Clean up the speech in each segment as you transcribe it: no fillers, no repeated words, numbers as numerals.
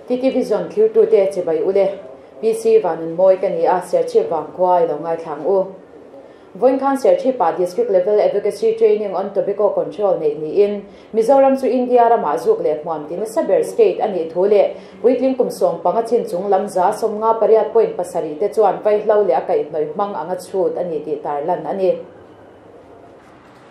TT Vision thlirtute chibai ule. PC Vanunmawi ka ni a, Serchhip vangkhua i lo ngaithla ang u. Vawiin khan Serchhip-ah District Level Advocacy Training on Tobacco Control neih niin Mizoram chu India ramah zuk leh hmuam ti nasa ber state a nih thu leh puitling kum 15 chin chung lam 58.7 te chuan vaihlo leh a kaihhnawih hmang anga chhut a ni tih tarlan a ni.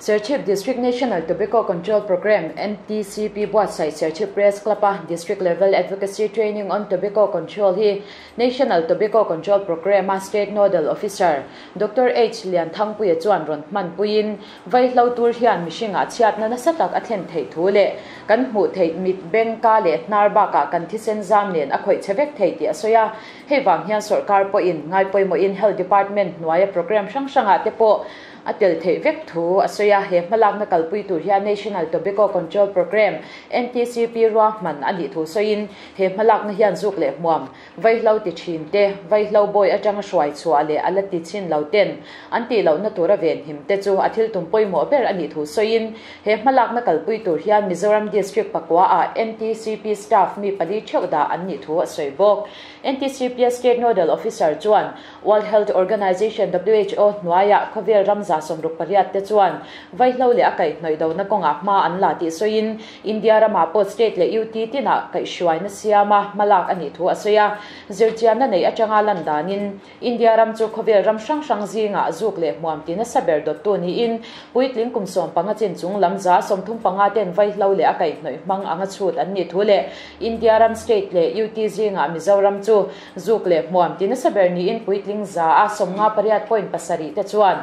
Serchhip District National Tobacco Control Programme, NTCP, buatsaih Serchhip Press Club-a District Level Advocacy Training on Tobacco Control hi National Tobacco Control Programme-a State Nodal Officer Doctor H. Lianthangpuia chuan rawn hmanpuiin vaihlo tur hian mihringah chhiatna nasa tak a thlen theih thu leh kan hmuh theih mit, beng, ka leh hnar bakah kan thisen zam nen a khawih chhe vek thei tih a sawi a. Hei vang hian sawrkar pawhin ngaipawimawhin Health Department hnuaia programme hrang hrangah te pawh A tel theih vek thu a sawi a, he hmalakna kalpui tur hian National Tobacco Control Programme, NTCP, ruahman a nih thu sawiin, he hmalakna hian zuk leh hmuam, vaihlo ti thin te, vaihlo bawi atanga hruai chhuah leh a la ti chhin lo ten an tih lohna tura venhim te chu a thil tum pawimawh ber a nih thu sawiin, he hmalakna kalpui tur hian Mizoram District pakua ah NTCP staff mi pali theuh dah an nih thu a sawi bawk. NTCP-a State Nodal Officer chuan World Health Organization, who, hnuaiah khawvel ram 68 te chuan vaihlo leh a kaihhnawih dona kawngah hma an la tih sawiin India ramah pawh state leh UT tinah kaihhruaina siama hmalak a nih thu a sawi a. Zirchianna nei atanga lan danin India ram chu khawvel ram hrang hrang zingah zuk leh hmuam ti nasa ber dawttu niin puitling kum 15 chin chung lam 35 ten vaihlo leh a kaihhnawih hmang anga chhut an nih thu leh India ram state leh UT zingah Mizoram chu Zuk leh hmuam ti nasa ber niin puitling 58.7 te chuan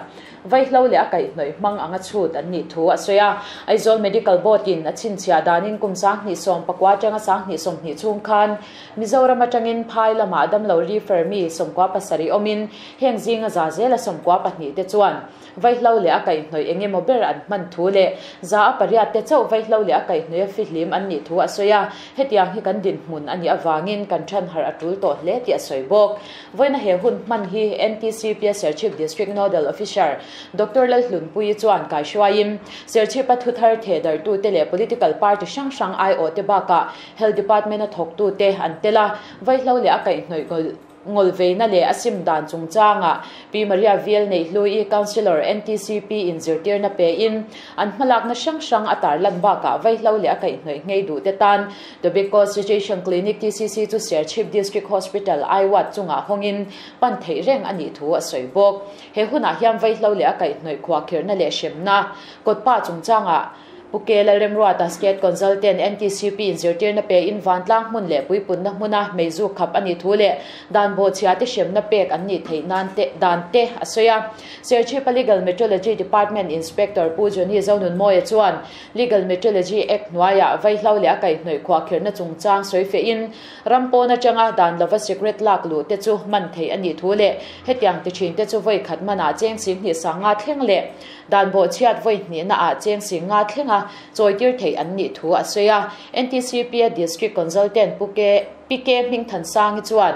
vaihlo leh a kaihhnawih hmang anga chhut an nih thu a sawi a. Aizawl Medical Board in a chhinchhiah danin kum 2019 atanga 2020 chhung khan Mizoram atangin phai lamah damlo refer mi 97 awmin heng zinga za zela 92 te chuan Vaihlo leh a kaihhnawih eng emaw ber an hman thu leh 8% te chauh vaihlo leh a kaihhnawih a fihlim an nih thu a sawi a, hetiang hi kan dinhmun a nih avangin kan than harh a tul tawh hle tih a sawi bawk. Vawiina he hun hman hi NTCP-a Serchhip District Nodal Officer Doctor Lalhlunpuii chuan kaihruaiin Serchhip-a thuthar thehdarhtute leh political party hrang hrang aiawhte bakah Health Department-a thawktute an tel a, vaihlo leh a kaihhnawih Ngawlveina leh a sim dan chungchangah Pi Maria Viel Neihluii Councillor NTCP in zirtirna pein an hmalakna hrang hrang a tarlan bakah vaihlo leh a kaihhnawih ngei duh te tan Tobacco Cessation Clinic TCC chu Serchhip District Hospital I-Ward chungah hawngin pan theih reng a nih thu a sawi bawk. He hunah hian vaihlo leh a kaihhnawih khuahkhirhna leh hremna kawtpa chungchangah Pu K. Lalremruata, State Consultant, NTCP in zirtirna pe in vantlang hmun leh puipunna hmuna meizuk khap a nih thu leh dan bawhchhia te hremna pek an nih theih nan te dan te a sawi a. Serchhipa Legal Metrology Department Inspector Pu Johnny Zonunmawia chuan Legal Metrology Act hnuaiah vaihlo leh a kaihhnawih khuahkhirhna chungchang sawi feh in ram pawn atanga dan lova sikret lak luh te chu man theih a nih thu leh hetiang ti thin te chu vawi khat manah cheng 75,000 thleng leh Dan bawhchhiat vawi hnihna ah cheng 50,000 thlenga chawitir theih an nih thu a sawi a. NTCP-a District Consultant Pu K. Pi K. Hmingthansangi chuan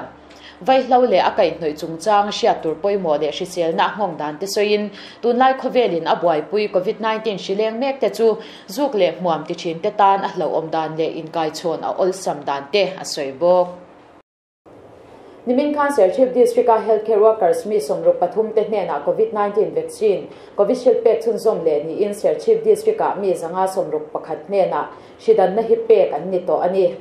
vaihlo leh a kaihhnawih chungchang hriat tur pawimawh leh hriselna a nghawng dan te sawiin tunlai khawvelin a buaipui Covid 19 hri leng mek te chu zuk leh hmuam ti thin te tan a hlauhawm dan leh inkaichhawn a awlsam dan te a sawi bawk. Nimin khan Serchhip District-a Healthcare Workers mi 63 te hnenah Covid 19 vaccine, Covishield pek chhunzawm leh niin Serchhip District-ah mi 161 hnenah hridanna hi pek an ni tawh a ni.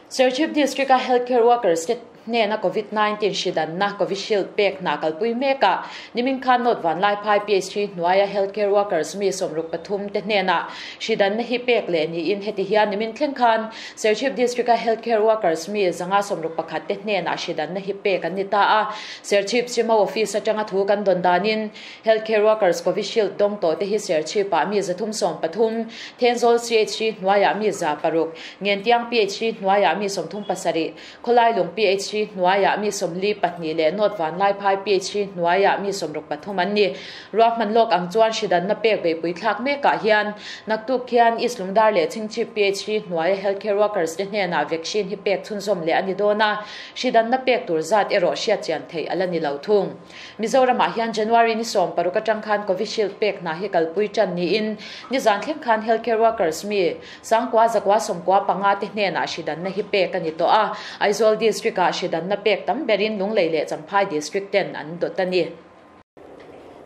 Serchhip District-a Healthcare Workers te hnena Covid 19 hridanna Covishield pek hna kalpui mekah nimin khan North Vanlaiphai PHC hnuaia Healthcare Workers mi 63 te hnenah hridanna hi pek leh niin heti hian nimin thleng khan Serchhip District-a Healthcare Workers mi 161 te hnenah hridanna hi pek an ni ta a. Serchhip CMO Office atanga thu kan dawn danin Healthcare Workers Covishield dawng tawh te hi Serchhip-ah mi 313, Thenzawl CHC hnuaiah mi 600, Ngentiang PHC hnuaiah mi 37, Khawlailung PHC PHC hnuaiah mi 42 leh North Vanlaiphai PHC hnuaiah mi 63 an ni. Ruahman lawk ang chuan hridanna pek beihpui thlak mekah hian naktuk khian East Lungdar leh Chhingchhip PHC hnuaia healthcare workers te hnenah vaccine hi pek chhunzawm leh a ni dawn a, hridanna pek tur zat erawh hriatchian theih a la ni lo thung. Mizoramah hian January ni 16 atang khan Covishield pek hna hi kalpui tan niin nizan thleng khan healthcare workers mi 995 te hnenah hridanna hi pek a ni tawh a, Aizawl district-ah hridanna pek tam berin Lunglei leh Champhai district ten an dawt a ni.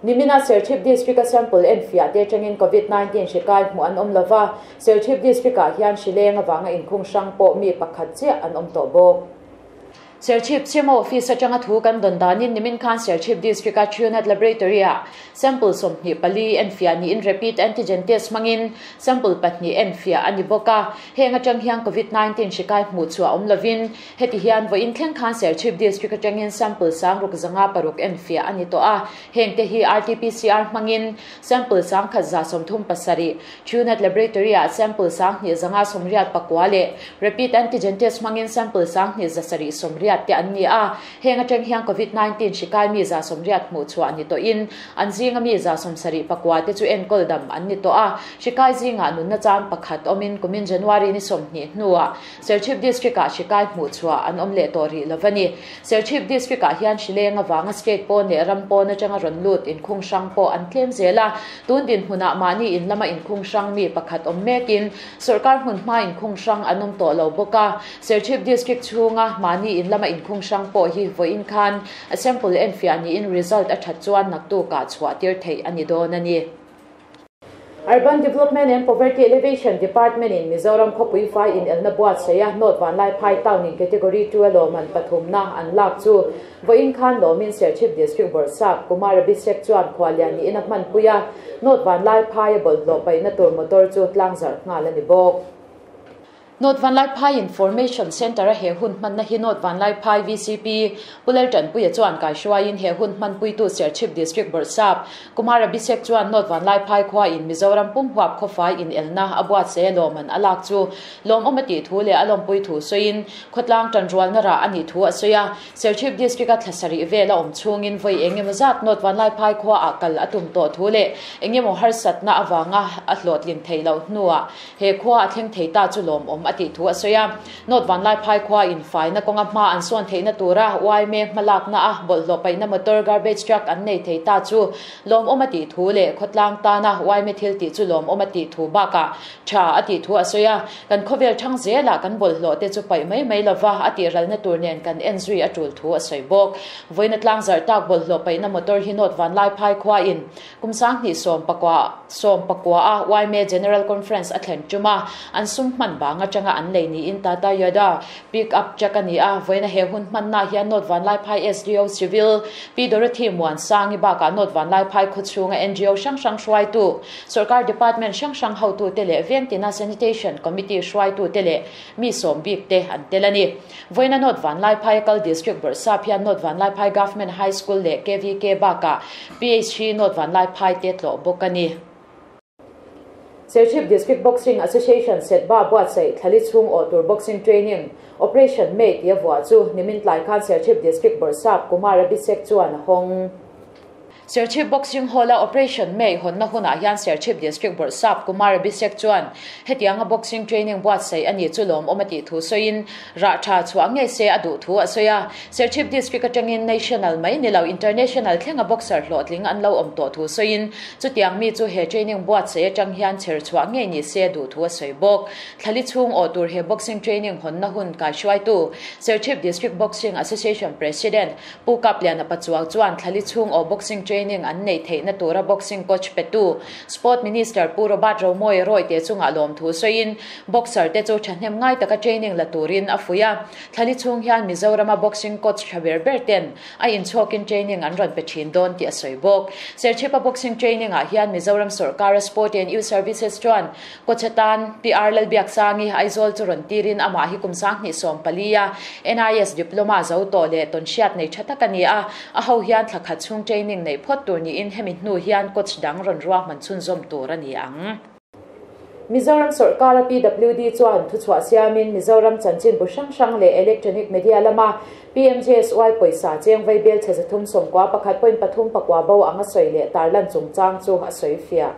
Nimina Serchhip District-a sample enfiah te atangin Covid-19 hri kai hmuh an awm lova, Serchhip District-ah hian hri leng avanga inkhung hrang pawh mi pakhat chiah an awm tawh bawk. Serchhip CMO Office atanga thu kan dawn danin nimin khan Serchhip District-a Truenat Laboratory-ah sample 24 enfiah niin rapid antigen test hmangin sample 2 enfiah a ni bawk a, heng atang hian Covid-19 hri kai hmuh chhuah awm lovin heti hian vawiin thleng khan Serchhip District atangin sample 606 enfiah a ni tawh a, heng te hi RT-PCR hmangin sample 1137, Truenat Laboratory-ah sample 2589 leh rapid antigen test hmangin sample 2180 te an ni a, heng atang hian Covid-19 hri kai mi 180 hmuh chhuah ni tawhin an zinga mi 74 te chu enkawl dam an ni tawh a, hri kai zingah nunna chan pakhat awmin kumin January ni 20 hnuah Serchhip District-ah hri kai hmuh chhuah an awm leh tawh rih lo a ni. Serchhip District-ah hian hri leng avanga state pawn leh ram pawn atanga rawn lut inkhung hrang pawh an tlem zel a, tun dinhmunah mahni in lama inkhung hrang mi pakhat awm mekin sorkar hmun hma inkhung hrang an awm tawh lo bawk a. Serchhip District chhunga mahni in lama inkhung hrang pawh hi vawiin khan a sample enfiah niin result a that chuan naktukah chhuah tir theih a ni dawn a ni. Urban Development and Poverty Alleviation Department in Mizoram khawpui fai in elna buatsaih a North Vanlaiphai Town in Category 2 a lawman pathumna an lak chu vawiin khan lawmin Serchhip District Bawrhsap Kumar Abhishek chuan khuallian niin a hmanpui a, North Vanlaiphai a bawlhhlawh paihna tur motor chu tlangzarh nghal a ni bawk. North Vanlaiphai Information Centre a he hun hmanna hi North Vanlaiphai VCP Pu Laltanpuia chuan kaihruaiin he hun hmanpuitu Serchhip District Bawrhsap Kumar Abhishek chuan North Vanlaiphai khua in Mizoram pumhuap khawfai in elna a buatsaih a lawman a lak chu lawmawm a tih thu leh a lawmpui thu sawiin khawtlang tanrualna rah a nih thu a sawi a. Serchhip District a thla sarih vel a awm chhungin vawi engemaw zat North Vanlaiphai khua ah kal a tum tawh thu leh engemaw harsatna avanga a hlawhtlin theih loh hnuah he khua a thleng thei ta chu lawmawm a tih thu a sawi a. North Vanlaiphai khua in faina kawnga hma an sawn theihna tura YMA hmalakna a bawlhhlawh paihna motor garbage truck an nei thei ta chu lawmawm a tih thu leh khawtlang tana YMA thil tih chu lawmawm a tih thu bakah tha a tih thu a sawi a. Kan khawvel thang zelah kan bawlhhlawh te chu paih mai mai lova a tih ralna tur nen kan en zui a tul thu a sawi bawk. Vawiina tlangzarh tak bawlhhlawh paihna motor hi North Vanlaiphai khua in kum 2014 a YMA General Conference a thlen tum a, an sum hman bang atanga an lei niin Tata Yoda pick up truck a ni a, vawiina he hun hmanna hian North Vanlaiphai SDO Civil Pi Dorothy Muansangi bakah North Vanlaiphai khawchhunga NGO hrang hrang hruaitu, Sorkar Department hrang hrang hotute leh Vengtina Sanitation Committee hruaitute leh mi sawm bik te an tel a ni. Vawiina North Vanlaiphai kal District Bawrhsap hian North Vanlaiphai Government High School leh KVK bakah PHC North Vanlaiphai te tlawh bawk a ni. Serchhip District Boxing Association Setba buatsaih thlali chhung awh tur boxing training Operation May tia vuah chu nimin tlai khan Serchhip District Bawrhsap Kumar Abhishek chuan a hawng. Serchhip Boxing Hall a Operation May hawnna hunah hian Serchhip District Bawrhsap Kumar Abhishek chuan hetianga boxing training buatsaih a ni chu lawmawm a tih thu sawiin rah tha chhuah nge se a duh thu a sawi a. Serchhip District atangin national mai ni lo international thlenga boxer hlawhtling an lo awm tawh thu sawiin chutiang mi chu he training buatsaih atang hian chher chhuah ngei ni se duh thu a sawi bawk. Thlali chhung awh tur he boxing training hawnna hun kaihruaitu Serchhip District Boxing Association President Pu Kapliana Pachuau chuan thlali chhung awh boxing training an nei theihna tura boxing coach petu Sport Minister Pu Robert Romawia Rawite chungah lawm thu sawiin boxer te chu thahnem ngai taka training la turin a fuih a. Thlali chhung hian Mizorama boxing coach tha ber ber ten a inchhawkin training an rawn pe thin dawn tih a sawi bawk. Serchhipa boxing training ah hian Mizoram sorkara Sport and Youth Services chuan coach atan PR Lalbiaksangi Aizawl chu rawn tirin amah hi kum 2014 a NIS diploma zo tawh leh tawnhriat nei tha tak a ni a, a ho hian thla khat chhung training nei phawt tur niin hemi hnu hian coach dang rawn ruahman chhunzawm tur a ni ang. Mizoram sawrkara PWD chuan thuchhuah siamin Mizoram chanchinbu hrang hrang leh electronic media lama PMJSY pawisa cheng vaibel chhe 391 point pathum pakua bo anga sawi leh tarlan chungchang chu a sawi fiah.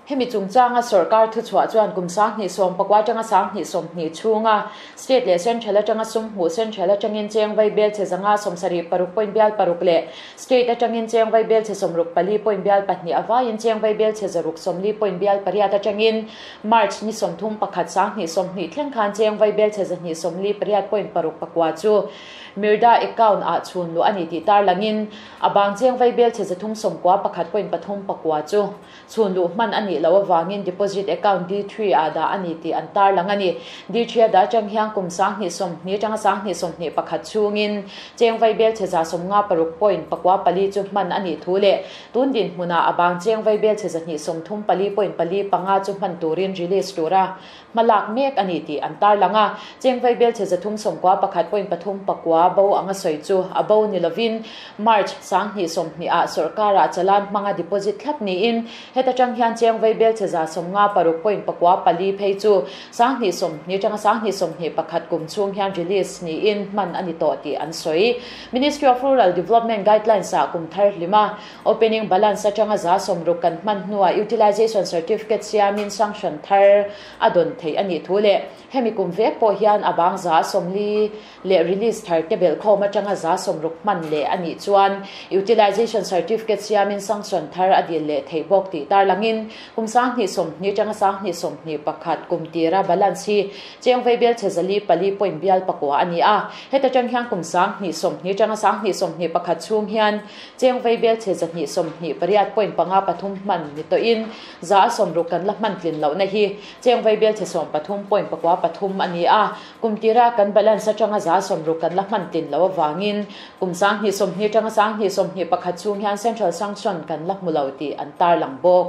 Hemi chungchanga sawrkar thuchhuah chuan kum 2019 atanga 2020 chhunga state leh central atanga sum hmuh central atangin cheng vaibel chhe 576 point bial paruk leh state atangin cheng vaibel chhe 64 point bial pahnih avaiin cheng vaibel chhe 640 point bial pariat atangin March ni 31 2020 thleng khan cheng vaibel chhe 248 point paruk pakua chu Mirda account a chhun lu ani tih tarlangin abang cheng vaibel chhe 391 point pathum pakua chu chhun lu hman ani lo awangin deposit account D3 a da ani ti an tar lang ani D3 a da chang hiang kum 2020 tanga 2021 chungin cheng vaibel chhe 56 point pakua pali chu hman ani thu le tun din hmuna abang cheng vaibel chhe 234 point pali panga chu hman turin release tura malak mek ani ti an tar langa cheng vaibel chhe 391 point pathum pakua bo anga soi chu abo ni lovin March 2020 a sarkara chalan manga deposit thlap ni in heta tang hian cheng vaibel chhe 56 point pakua pali phei chu 2020 tanga 2021 kum chung hian release ni in man ani to ti an soi Ministry of Rural Development guidelines a kum thar hlima opening balance atanga za somruk kan man hnuwa utilization certificate siamin sanction thar adon thei ani thu le hemi kum vek po hian abang za somli le release thar tebel khoma tanga za somruk man le ani chuan utilization certificate siamin sanction thar adil le thei bok ti tar langin kum sang ni som ni tanga sang ni som ni pakhat kum tira balance hi cheng veibel chezali pali point bial pakwa ani a heta tang hian kum sang ni som ni tanga sang ni som ni pakhat chung hian cheng veibel chezani som ni pariat point panga pathum man ni to in za somruk kan la man tlin lo na hi cheng veibel che som pathum point pakwa pathum ani a kum tira kan balance atanga za somruk kan la man tin lo wangin kum sang ni som ni tanga sang ni som ni pakhat chung hian central sanction kan la mulo ti an tar lang bok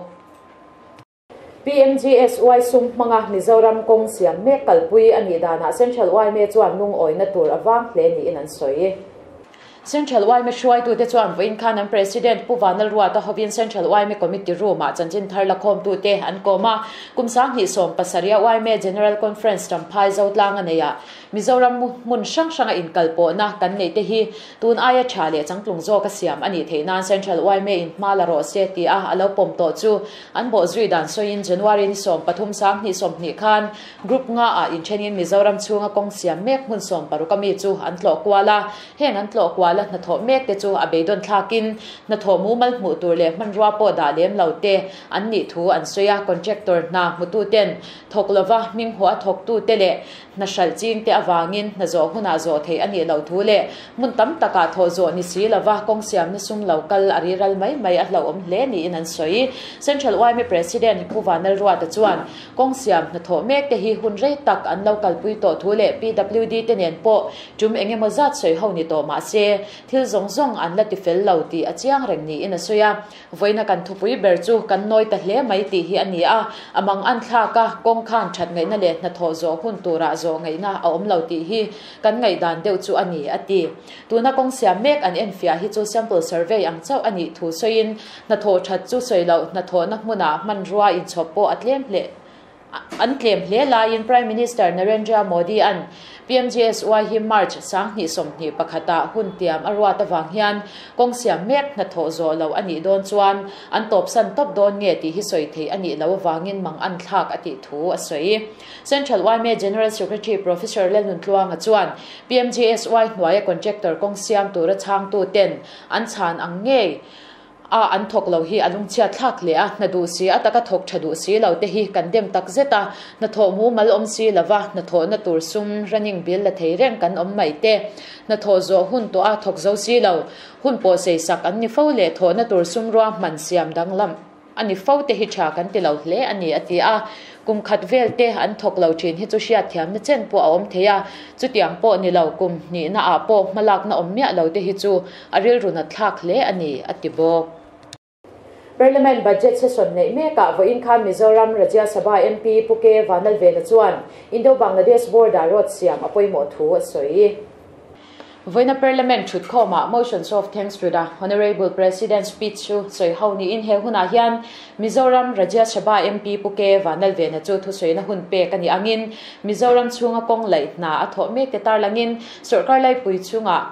PMGSY sum manga Mizoram kong siam me kalpui ani dana Central Y me chuan lung oina tur awang hle ni in an soi Central Y me shuai tu te chuan voin khan an President Pu Vanal Ruata hovin Central Y me committee room a chanchin thar lakhom tu te an koma kum sang hi som pasaria Y me General Conference tamphai zotlang aneya Mizoram mun sang sanga in kalpo na kan nei te hi tun aia thale changtlung zo ka siam ani theinan Central Y me in mala ro se ti a alo pom to chu an bo zui dan soin January ni som pathum sang ni som ni khan group nga a in chenin Mizoram chunga kong siam mek mun som parukami chu an tlo kwala heng an tlo kwala na tho mek te chu a beidon thlakin na tho mu mal mu tur le man ruwa po da lem lo te an ni thu an soya contractor na mutu ten thok lova ming ho thok tu te le na shal ching te awangin na zo huna zo thei ani lo thu le mun tam taka tho zo ni si lova kong siam na sum lo kal ari ral mai mai a lo om hle ni in an soi Central YMA President Pu Vanal Ruata chuan kong siam na tho mek te hi hun rei tak an lo kal pui to thu le PWD te nen po chum engemaw zat soi ho ni to ma se thil zong zong an la ti fel lo ti a chiang reng ni in a soya voina kan thupui ber chu kan noi ta hle mai ti hi ani a amang an thlaka kong khan that ngai na le na tho zo hun tura zo ngai na a om lo ti hi kan ngai dan deuh chu ani ati tuna kong siam mek an en fia hi chu sample survey ang chau ani thu soin na tho that chu soilo na tho na hmuna man ruwa in chopo atlem hle an tlem hle la in Prime Minister Narendra Modi an PMGSY hi March sang ni som ni pakhata hun tiam arwa ta wang hian kong siam mek na tho zo lo ani don chuan an top san top don nge ti hi soi thei ani lo wangin mang an thlak ati thu a soi Central YMA General Secretary Professor Lenun Tluanga chuan PMGSY hnuaia contractor kong siam tura chang tu ten an chan ang nge a an thok lo hi alung chia thlak le a na du si ataka thok thadu si lo te hi kan dem tak zeta na tho mu mal om si lawa na tho na tur sum running bill la thei reng kan om mai te na tho zo hun to a thok zo si lo hun po sei sak an ni fo le tho na tur sum ro man siam dang lam ani fo te hi tha kan ti lo hle ani ati a kum khat vel te an thok lo thin hi chu sia thiam na chen po awm theia chu tiang po ni lo kum ni na a po malak na om mia lo te hi chu aril runa thlak hle ani ati bok Parliament budget session nei meka voin khan Mizoram Rajya Sabha MP Puke Vanal Vena chuan Indo Bangladesh border road siam apoimo thu a soi. Vawiina Parliament thutkhawmah Motions of Thanks to the Honourable President speech chu sawi ho niin he hunah hian Mizoram Rajya Sabha MP Pu K Vanlalvena chu thusawina hun pek a nih angin Mizoram chhunga kawng laih hna a thawh mek te tarlangin sawrkar laipui chungah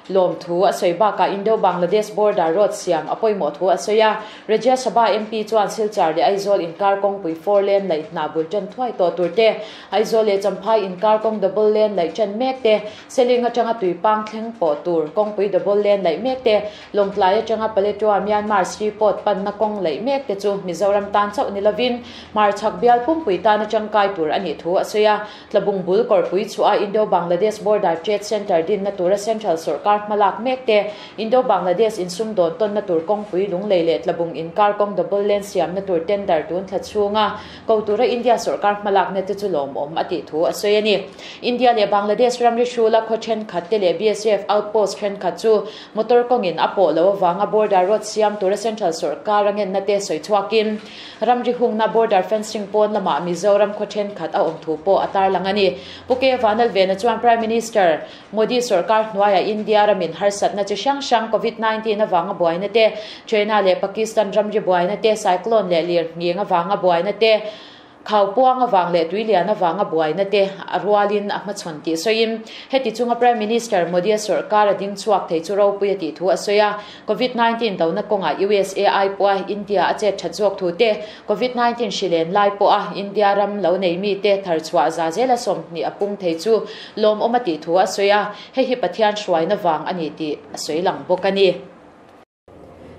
Lawmthu a sawi bakah Indo-Bangladesh border road siam a pawimawh thu a sawi a. Rajya Sabha MP chuan Silchar leh Aizawl inkar kawngpui four lane laih hna bul tan thuai tawh tur te, Aizawl leh Champhai inkar kawng double lane laih tan mek te, Seling atanga Tuipang thleng pawh tur kawngpui double lane laih mek te, Lawngtlai atanga Paletwa Myanmar Sriport panna kawng laih mek te chu Mizoram tan chauh ni lovin hmarchhak bial pumpui tana tangkai tur a nih thu a sawi a. Tlabung bul kawrpui chhuah Indo-Bangladesh Border Trade Centre dinna tura Central sawrkar hmalak mek te, Indo-Bangladesh insumdawn tawnna tur kawngpui lunglei leh Tlabung inkar kawng double lane siamna tur tender tun thla chhunga ko tura India sawrkar hmalakna te chu lawmawm a tih thu a sawi a ni. India leh Bangladesh ramri hrula khaw thenkhat te leh BSF outpost thenkhat chu motor kawngin a pawh lo avanga border road siam tura Central sawrkar a ngenna te sawi chhuakin Ramri hungna border fencing pawn lamah Mizoram khaw thenkhat a awm thu pawh a tarlang a ni. Pu K Vanlalvena chuan Prime Minister Modi sorkar hnuaiah India ramin harsatna chi hrang hrang Covid 19 avanga buaina te, China leh Pakistan ramri buaina te, cyclone leh lirnghing avanga buaina te, Khau puang avang leh tuilian avanga buaina te a rualin a hmachhawn tih sawiin, heti chunga Prime Minister Modi-a sorkar a ding chhuak thei chu ropui a tih thu a sawi a. Covid 19 dona kawngah USA ai pawha India a chet that zawk thu te, Covid 19 hri len lai pawha India ram lo nei mite thar chhuah za zela 20 a pung thei chu lawmawm a tih thu a sawi a, hei hi Pathian hruaina vang a ni tih a sawi lang bawk a ni.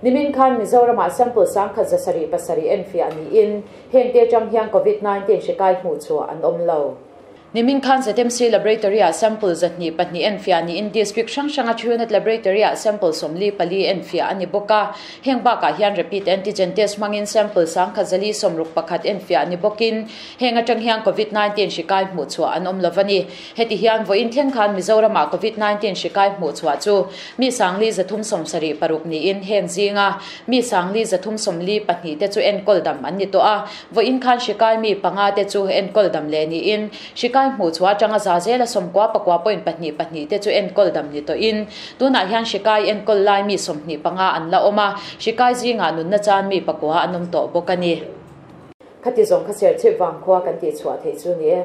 Nimin khan Mizoramah sample 1707 enfiah niin heng te atang hian Covid 19 hri kai hmuh chhuah an awm lo. Nimin khan ZMC Laboratory-ah sample 202 enfiah niin District hrang hranga Truenat Laboratory-ah sample 44 enfiah a ni bawk a. Heng bakah hian Rapid Antigen Test hmangin sample 1161 enfiah ni bawkin heng atang hian Covid 19 hri kai hmuh chhuah an awm lo a ni. Heti hian vawiin thleng khan Mizoramah Covid 19 hri kai hmuh chhuah chu mi 4376 niin heng zinga mi 4342 te chu enkawl dam an ni tawh a. Vawiin khan hri kai mi panga te chu enkawl dam leh niin hri kai hmuh chhuah atanga za zela 99.22 te chu enkawl dam ni tawhin tunah hian hri kai enkawl lai mi 25 an la awm a, hri kai zingah nunna chan mi pakua an awm tawh bawk a ni. Khati zawng kha Serchhip vangkhua kan tih chhuah theih chu ni e.